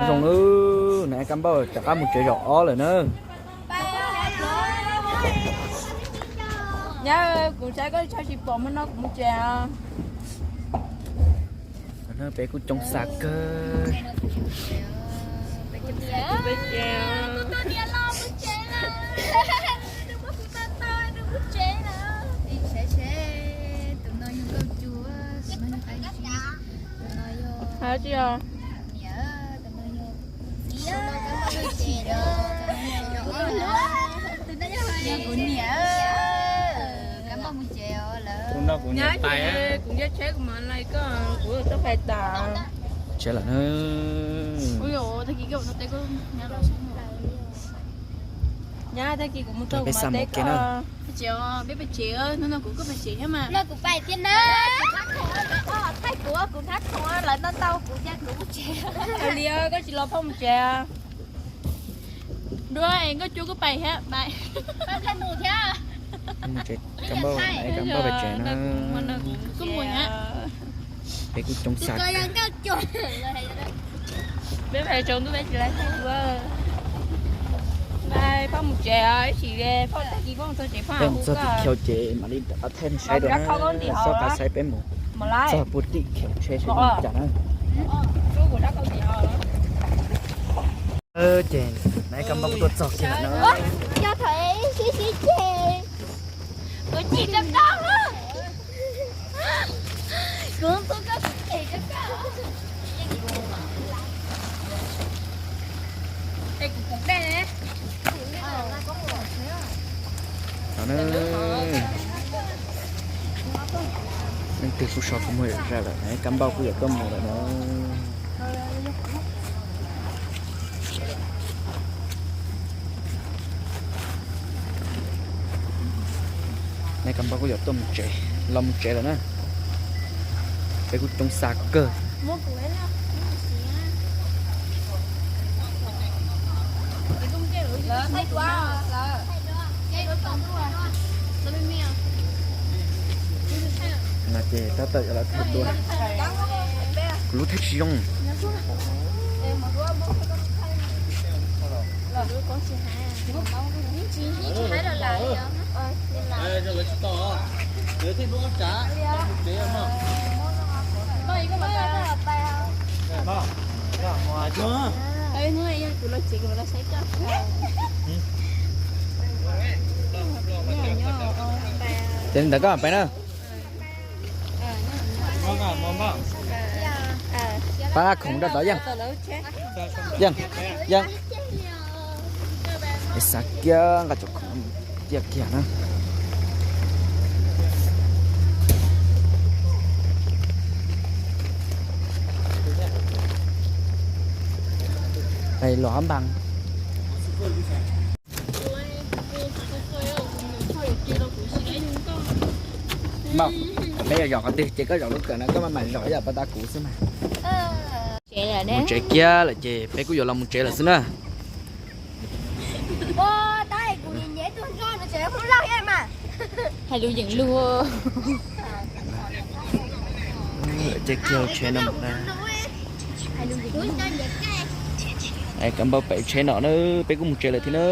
Zoo lawm, nab Kab Npauj rov qab mus tsev zaum ob lawm na. Nyab, kuv saib koj tshaj tsis pom hmo no kuv mus tsev os. Peb kuj coob xav kawg. Tsis yog, kuv niam, kuv niam tais, kuv nco tsheb kuv mam li koj, kuv tuaj pais tas. Tsheb lawm na. Nyab, tag kis kuv mus tau kuv mam teb koj. Peb tsev, peb pais tsev, hnub no kuv kuj pais tsev thiab mas. No kuv pais thiab na. Thaij kuv, kuv thab khoom lawv ntau ntau kuv cia kuv mus tsev. Hais li koj tsis los phauj mus tsev. Dua es Nkauj Cua kuj pais thiab, pais. Kab Npauj pais tsev na. Kuj mus thiab. Peb kuj coob xav. Peb pais tsaus ntuj peb tsis laib thaij ua. Phauj mus tsev os, ib sim phauj tag kis phauj mus txog tim Khiaus ces mam li rov qab thaij nej saib dua na. Xob qab saib peb mus txog puag tim Khiaus tsheb seb zoo cas na. Ces nab Kab Npauj kuj tuaj txog kiag lawm na. Cov thaum sib sib ceg, kuv chim rau koj. Kuv tu koj kuv cem rau koj. Es kuv pum dej ne. Leej twg kuj so kuv muag zam zam lawm, nab Kab Npauj kuj yuav tuaj mus lawm na. Nab Kab Npauj kuj yuav tuaj mus tsev, los mus tsev lawm na. Peb kuj coob xav kawg. No ces tab tom yuav los thaij dua. Kuv lub thaij tsis zoo. Ces li ntawd koj pais na. Pab khoom rau tod Yeej. Yeej, Yeej. Xav kiag nqa cov khoom cia kiag na. Pais los npaa. Npauj, peb yuav zom qhov twg ces koj zom lub kawm no, koj maj mam zom ib yam pab tab kuv xwb mas. Mus tsev kiag lawm ces peb kuj yuav los mus tsev lawm xwb na. Hais lus yeem lug. Ces kiag tsheb no, Kab Npauj pem tsheb no na, peb kuj mus tsev lawm thiab na.